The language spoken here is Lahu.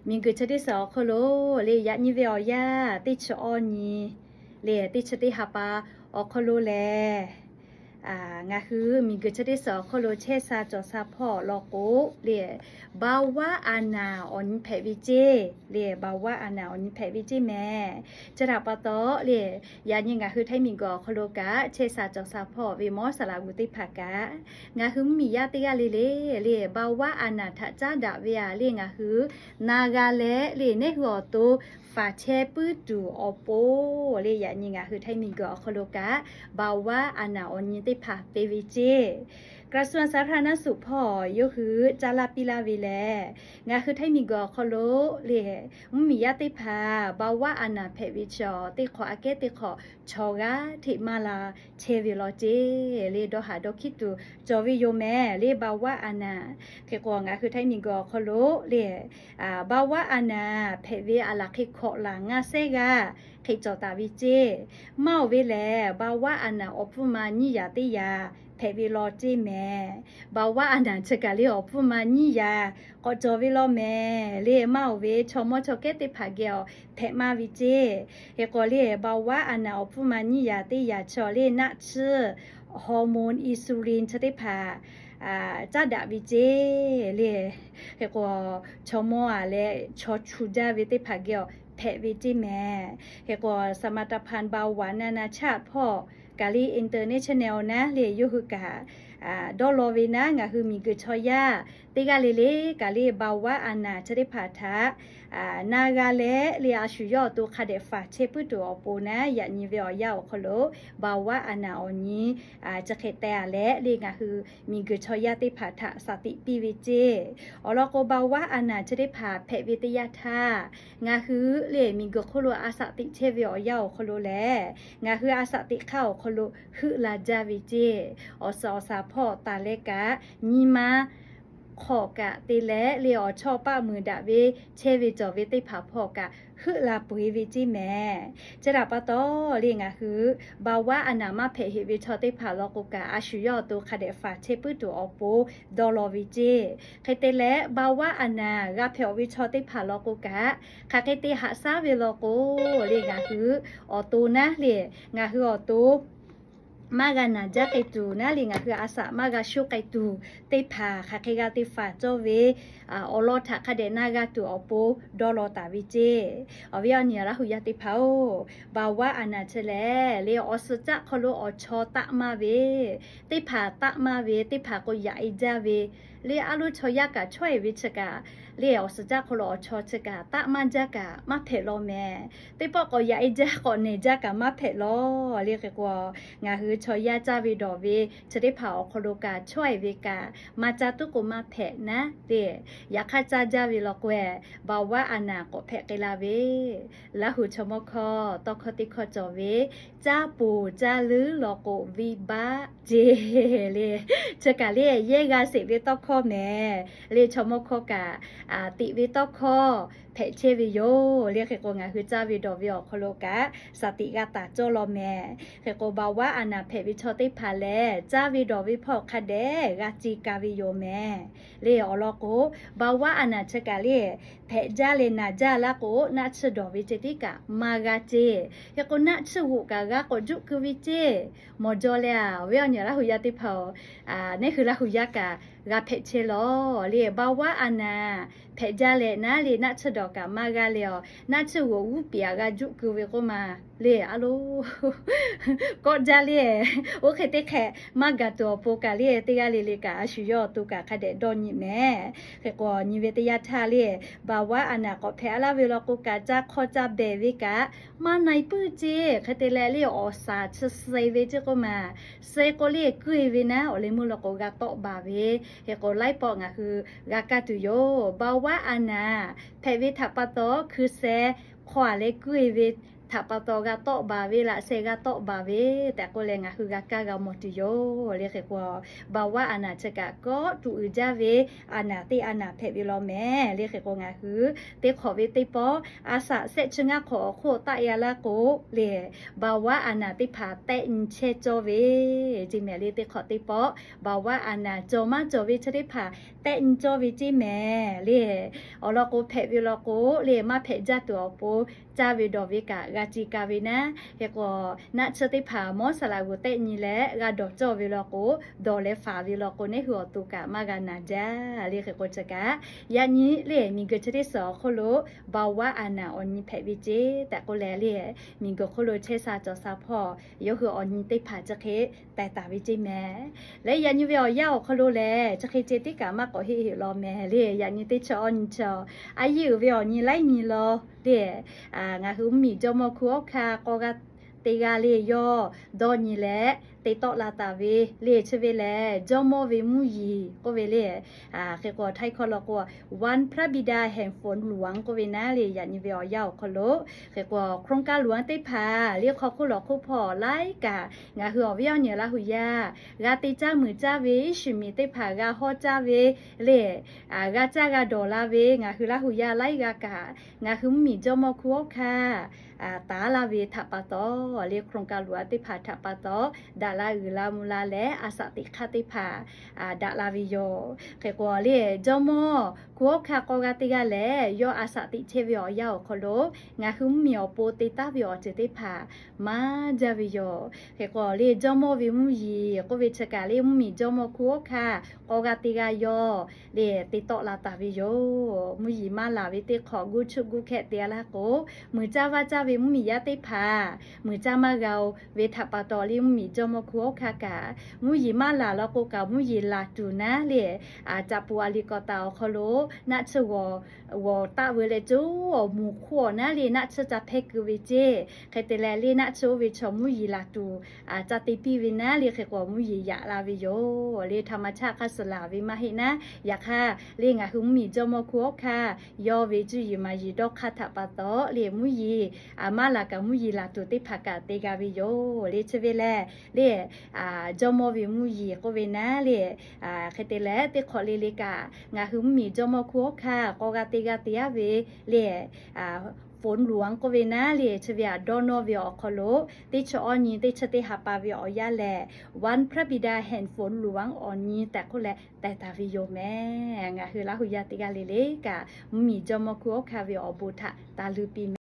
Miˬguiˬ chi teˇ shiˍ awˬ hk'aw lo le, yaꞈ nyi ve awˬ yanˇ teˇ chi awˇ nyi le, teˇ chi teˇ ha pa awˬ hk'aw lo lehˬ, ngaˬ hui miˬguiˬ chi teˇ shiˍ awˬ hk'aw lo chehˇ sha cawˬ sha hpawˇ law k'o le, ဘဝအာဏာ awˬ nyi hpehꞈ ve ceˇ le, ဘဝအာဏာ awˬ nyi hpehꞈ ve ceˇ mehˍ. Chi htaꞈ pa taw le, yaꞈ nyi ngaˬ hui Htaiˇ miˬguiˬ awˬ hk'aw lo kaꞈ chehˇ sha cawˬ sha hpawˇ ve mawˇ saˍ laꞈ g'uˬ teˇ hpaˍ kaꞈ, ngaˬ hui mvuhˇmiˬ yaˇ teˇ g'aˇ le le le, ဘဝအာဏာ htaꞈ caˉ daꞈ ve a le, ngaˬ hui na g'a leh le, neˇ hui awˬ to faˍ chehˇ puiˉ tuˬ awˬ pon le, yaꞈ nyi ngaˬ hui Htaiˇ miˬguiˬ awˬ hk'aw lo kaꞈ ဘဝအာဏာ awˬ nyi teˇ hpaˍ te ve ceˇ. กระทรวงสาธารณสุข hpawˇ yawˇ hui caˇ laˇ piˇ laˇ ve lehˬ, ngaˬ hui Htaiˇ miˬguiˬ awˬ hk'aw lo le, mvuhˇmiˬ yaˇ teˇ hpaˍ บวอาหาร hpehꞈ ve chaw teˇ hk'awꞈ aꞈ kehˉ teˇ hk'awꞈ chaw g'aˇ hteꞈ maˇ la chehˇ ve law ceˇ le, dawˇ haˍ dawˇ hkiˉ tuˬ cawˬ ve yoˬ mehˍ le, บวอาหาร. Hk'e k'o, ngaˬ hui Htaiˇ miˬguiˬ awˬ hk'aw lo le, บวอาหาร hpehꞈ ve a laˬ hk'e hkawꞈ laˬ ngaˇ sehˉ g'aˇ hk'e cawˬ taˍ ve ceˇ. Maˇ oˬ ve lehˬ, บวอาหาร awˬ pfuhˇ ma nyiˇ yaꞈ teˇ yaꞈ hpehꞈ ve law ceˇ mehˍ. บวอาหาร chi kaꞈ le, awˬ pfuhˇ ma nyiˇ yaꞈ k'awꞈ cawˬ ve law mehˍ le. Maˇ oˬ ve, chaw mawˇ chaw kehˉ teˇ hpaˍ geh awˬ hpehꞈ maˇ ve ceˇ. Hk'e k'o le, บวอาหาร awˬ pfuhˇ ma nyiˇ yaꞈ teˇ yaꞈ chi le, naˆ tsuhˇ, hormone, insulin chi teˇ hpaˍ caˉ daꞈ ve ceˇ le. Hk'e k'o, chaw mawˇ a leh chaw chu jaˇ ve teˇ hpaˍ geh awˬ hpehꞈ ve ceˇ mehˍ. Hk'e k'o, สมาพันธ์เบาหวานนานาชาติ hpawˇ kaꞈ le, international naˉ le, yawˇ hui kaꞈ dawˇ law ve naˉ, ngaˬ hui miˬguiˬ chaw yaˇ teˇ g'aˇ le le kaꞈ le, บวาอาหาร chi teˇ hpaˍ htaꞈ na g'a leh le, a shu yawˇ awˬ to hk'a dehꞈ faˍ chehˇ puiˉ tuˬ awˬ pon naˉ, yaꞈ nyi ve awˬ yanˇ awˬ hk'aw lo บวาอาหาร awˬ nyi chi hk'e teh a leh le, ngaˬ hui miˬguiˬ chaw yaˇ teˇ hpaˍ htaꞈ shaˍ tiꞈ piˇ ve ceˇ. Awˬ lawn k'o, บวาอาหาร chi teˇ hpaˍ hpehꞈ ve teˇ yanˇ htaˇ, ngaˬ hui le miˬguiˬ hk'oˆ lo a shaˍ tiꞈ chehˇ ve awˬ yanˇ awˬ hk'aw lo lehˬ, ngaˬ hui a shaˍ tiꞈ hk'aˇ awˬ hk'aw lo heuˆ la jaˇ ve ceˇ. Awˬ suhˍ awˬ shaˍ hpawˇ taˍ leh kaꞈ, nyi ma hk'awꞈ kaꞈ te leh le, awˬ chawˇ paˆ muiˬ daꞈ ve chehˇ ve cawˬ ve teˇ hpaˍ hpawˇ kaꞈ heuˆ la peuˬ e ve ceˇ mehˍ. Chi htaꞈ pa taw le, ngaˬ hui บวาอาหาร maˇ hpehꞈ heꞈ ve chaw teˇ hpaˍ law k'o kaꞈ, a shu yawˇ awˬ to hk'a dehꞈ faˍ chehˇ puiˉ tuˬ awˬ pon dawˇ law ve ceˇ. Hk'e te leh, บวาอาหาร g'a hpehꞈ awˬ ve chaw teˇ hpaˍ law k'o kaꞈ, hk'aˬ hk'e te haꞈ shaˉ ve law k'o le, ngaˬ hui awˬ to naˉ le, ngaˬ hui awˬ to maˇ g'a naˬ jaˇ k'ai tuˬ naˉ le, ngaˬ hui a shaꞈ maˇ g'a shoˉ k'ai tuˬ teˇ hpaˍ hk'aˬ hk'e g'a te faˍ cawˇ ve awˬ lawn htaꞈ hk'a dehꞈ na g'a tuˬ awˬ pon dawˇ law taˍ ve ceˇ. Awˬ viˉ awˬ nyi Laˇ hu yaˇ teˇ hpaˍ-oˬ, บวาอาหาร chi lehˬ le, awˬ suhˍ caˆ hk'aw lo awˬ chaw taˆ maˇ ve teˇ hpaˍ, taˆ maˇ ve teˇ hpaˍ k'o yaꞈ e jaˇ ve le, a loˉ chaw yaˇ kaꞈ chaweh ve chi kaꞈ le, awˬ suhˍ caˆ hk'aw lo awˬ chaw chi kaꞈ taˆ maˇ jaˇ kaꞈ maˇ hpehꞈ law mehˍ. Teˇ pawˆ k'awꞈ yaꞈ e jaˇ k'awꞈ nehˬ jaˇ kaꞈ maˇ hpehꞈ law le. Hk'e k'o, ngaˬ hui chaw yaˇ caˇ ve dawˬ ve chi teˇ hpaˍ awˬ hk'aw lo kaꞈ chaweh ve kaꞈ maˇ caˇ tuˉ k'o maˇ hpehꞈ naˉ le. Yaꞈ hk'aˇ caˇ jaˇ ve law k'o-e, บวาอาหาร k'awꞈ hpehꞈ k'ai la ve Laˇ hu chaw mawˇ hkawˇ tawˇ hkawˇ teˇ hkawˇ cawˬ ve, caˇ poˬ caˇ leuˉ law k'o, วิบัติ ceˇ le. Chi kaꞈ le, yehˇ g'a sheˍ ve tawˇ hkawˇ mehˍ le. Chaw mawˇ hkawˇ kaꞈ tiꞈ ve tawˇ hkawˇ hpehꞈ chehˇ ve yoˬ le. Hk'e k'o, ngaˬ hui caˇ ve dawˬ ve awˬ hk'aw lo kaꞈ shaˍ tiꞈ g'a taˍ cawˇ law mehˍ. Hk'e k'o, บวาอาหาร hpehꞈ ve chaw teˇ hpaˍ lehˬ, caˇ ve dawˬ ve hpawˇ hk'a dehꞈ g'a ce ka ve yoˬ mehˍ le. Awˬ lawn k'o, บวาอาหาร chi kaꞈ le, hpehꞈ jaˇ leh naˬ jaˇ laˇ k'o, naˆ tsuhˇ dawˬ ve ceh tiˉ kaꞈ maˇ g'a ceˇ. Hk'e k'o, naˆ tsuhˇ g'oꞈ kaꞈ g'a k'awꞈ juˆ keu ve ceˇ. Mawˬ jaw leh a, awˬ viˉ awˬ nyi Laˇ hu yaˇ teˇ hpaˍ-oˬ, neˇ hui Laˇ hu yaˇ kaꞈ g'a hpehꞈ chehˇ law le. บวาอาหาร hpehꞈ jaˇ leh naˉ le, naˆ tsuhˇ dawˬ kaꞈ maˇ g'a leh a, naˆ tsuhˇ g'oꞈ g'uˇ piˍ aꞈ g'a juˆ keu ve k'oˆ ma le. A lo, kawˆ jaˇ le. Oˇ hk'e teˇ hk'e maˇ gaˬ tuˬ awˬ pon kaꞈ le, teˇ g'aˇ le le kaꞈ a shu yawˇ awˬ to kaꞈ hk'a dehꞈ dawˇ nyi mehˍ. Hk'e k'o, nyi ve teˇ yanˇ htaˇ le, บวาอาหาร k'awꞈ hpehꞈ a laˇ ve law k'o kaꞈ, caˇ hk'awˇ caˇ behˬ ve kaꞈ maˇ na e puiˉ ceˇ. Hk'e te leh le, awˬ shaˍ chi suh ve ceˇ k'oˆ ma. Suh k'o le, kuiˇ e ve naˉ, awˬ leh meuˇ law k'o g'a tawˆ baˬ ve. Hk'e k'o, laiˉ pawˆ ngaˬ hui g'a kaˇ tuˬ yoˬ. บวาอาหาร hpehꞈ ve htaꞈ pa taw, hkui sheh hk'aw a leh kuiˇ e ve htaꞈ pa taw g'a tawˆ baˬ ve, laꞈ sheh g'a tawˆ baˬ ve tehꞈ k'oˆ leh ngaˬ hui g'a kaˇ g'a mawˬ tuˬ yoˬ. Le hk'e k'o, บำบัด a naˍ chi kaꞈ kawˆ tuꞈ uiˍ jaˇ ve a naˍ teˇ a naˍ hpehꞈ ve law mehˍ. Le hk'e k'o, ngaˬ hui teˇ hk'awꞈ ve teˇ pawˆ a shaꞈ shehˆ chi ngaˇ hk'awꞈ awˬ hk'oˆ taˆ ya laˇ k'o, le บำบัด a naˍ teˇ hpaˍ tehˆ nyi chehˇ cawˇ ve ceˇ mehˍ. Le teˇ hk'awꞈ teˇ pawˆ บำบัด a naˍ cawˬ maˇ cawˬ ve chi teˇ hpaˍ tehˆ nyi cawˇ ve ceˇ mehˍ. Le awˬ lawn k'o, hpehꞈ ve law k'o, le maˇ hpehꞈ jaˇ tuˬ awˬ pon caˇ ve dawˬ ve kaꞈ g'a ci ka ve naˉ. Hk'e k'o, naˆ tsuhˇ teˇ hpaˍ mawˇ saˍ laꞈ g'oˍ tehˆ nyi leh g'a dawˬ cawˇ ve law k'o, dawˬ leh faˍ ve law k'o, neˉ hui awˬ to kaꞈ maˇ g'a naˬ jaˇ. Le hk'e k'o chi kaꞈ, yaꞈ nyi le miˬguiˬ chi teˇ suhˍ awˬ hk'oˆ lo บำบัด a naˍ awˬ nyi hpehꞈ ve ceˇ tehꞈ k'oˆ leh, le miˬguiˬ hk'oˆ lo chehˇ sha cawˬ sha hpawˇ yawˇ hui awˬ nyi teˇ hpaˍ chi hk'e taiˍ taˍ ve ceˇ mehˍ. Leh yaꞈ nyi ve awˬ yanˇ awˬ hk'aw lo lehˬ, chi hk'e ceh tiˉ kaꞈ maˇ k'awꞈ heˆ heˆ law mehˍ. Le yaꞈ nyi teˇ chi awˇ nyi chi, a yiˇ uiˍ ve awˬ nyi laiˉ nyi law le, ngaˬ hui mvuhˇmiˬ jawˇmawˇ hkunˉ hawˉ hkanˇ k'aw g'a te g'a le yawˇ dawˇ nyi leh te tawˆ la taˍ ve le chi ve lehˬ, jawˇmawˇ ve mvuhˇ yiˍ k'oˆ ve le. Hk'e k'o, htaiˇ hkawˇ law k'o, วันพระบิดาแห่งฝนหลวง k'oˆ ve naˉ le, yaꞈ nyi ve awˬ yanˇ awˬ hk'aw lo, hk'e k'o, โครงการหลวง teˇ hpaˍ le hk'aw hk'oˆ lawˬ hk'oˆ hpawˇ laiˉ kaꞈ ngaˬ hui awˬ viˉ awˬ nyi Laˇ hu yaˇ g'a te caˇ muiˬ caˇ ve iˉ shiˍ miˬ teˇ hpaˍ g'a hawˇ caˇ ve le, g'a caˇ g'a dawˬ la ve ngaˬ hui Laˇ hu yaˇ laiˉ g'aˇ kaꞈ, ngaˬ hui mvuhˇmiˬ jawˇmawˇ hkunˉ hawˉ hkanˇ taˍ laˇ ve htaꞈ pa taw, le โครงการหลวง teˇ hpaˍ htaꞈ pa taw daꞈ la uiˍ la mvuh la leh a shaꞈ teꞈ hk'aˇ teˇ hpaˍ daꞈ la ve yoˬ. Hk'e k'o, le jawˇmawˇ hkunˉ hawˉ hkanˇ k'aw g'a te g'a lehˬ, yawˇ a shaꞈ teꞈ chehˇ ve awˬ yanˇ awˬ hk'aw lo ngaˬ hui mvuhˇmiˬ awˬ pon te taˉ ve awˬ ceuˬ teˇ hpaˍ maˇ jaˇ ve yoˬ. Hk'e k'o, le jawˇmawˇ ve mvuhˇmiˬ k'oˆ ve chi kaꞈ le mvuhˇmiˬ jawˇmawˇ hkunˉ hawˉ hkanˇ k'aw g'a te g'a yawˇ le te tawˆ la taˍ ve yoˬ. Mvuhˇmiˬ maˇ laˬ ve teˇ hk'awꞈ guˇ chuˆ guˇ hkehˆ te a laˇ k'o, muiˬ caˇ vaˇ caˇ ve mvuhˇmiˬ yaˇ teˇ hpaˍ muiˬ caˇ maˇ g'a-o ve htaꞈ pa taw le mvuhˇmiˬ jawˇmawˇ hkunˉ hawˉ hkanˇ kaꞈ, mvuhˇmiˬ maˇ laˬ law k'o kaꞈ mvuhˇmiˬ laˬ tuˬ naˉ le, caꞈ pu a liꞈ k'awꞈ taˍ awˬ hk'aw lo naˆ tsuhˇ g'awˬ taˆ veu leh co awˬ moˍ hk'oˆ awˬ naˉ le naˆ tsuhˇ ca hpehˇ keu ve ceˇ. Hk'e te leh le naˆ tsuhˇ oˇ ve chaw mvuhˇmiˬ laˬ tuˬ ca te piˇ ve naˉ le, hk'e k'o mvuhˇmiˬ yaꞈ la ve yoˬ. Le htaꞈ ma chaˇ hk'aˇ suh laˬ ve maˇ heˆ naˉ, yaꞈ hk'aˇ le ngaˬ hui mvuhˇmiˬ jawˇmawˇ hkunˉ hawˉ hkanˇ yawˇ ve cuˇ yiˍ maˍ yiˍ dawˇ hk'aˇ htaꞈ pa taw le mvuhˇmiˬ maˇ laˬ kaꞈ mvuhˇmiˬ laˬ tuˬ teˇ hpaˍ kaꞈ te g'a ve yoˬ. Le chi ve lehˬ le jawˇmawˇ ve mvuhˇmiˬ k'oˆ ve naˉ le, hk'e te leh teˇ hk'awꞈ le le kaꞈ ngaˬ hui mvuhˇmiˬ jawˇmawˇ hkunˉ hawˉ hkanˇ k'aw g'a te g'a te aˉ ve le ฝนหลวง k'oˆ ve naˉ le chi ve aꞈ dawˇ nawˇ ve awˬ hk'aw lo teˇ chi awˇ nyi teˇ chi teˇ ha pa ve awˬ yanˇ lehˬ, วันพระบิดาแห่งฝนหลวง awˬ nyi tehꞈ k'oˆ leh taiˍ taˍ ve yoˬ mehˍ. Ngaˬ hui Laˇ hu yaˇ teˇ g'aˇ le le kaꞈ mvuhˇmiˬ jawˇmawˇ hkunˉ hawˉ hkanˇ ve awˬ bon htaꞈ taˍ luˇ piˇ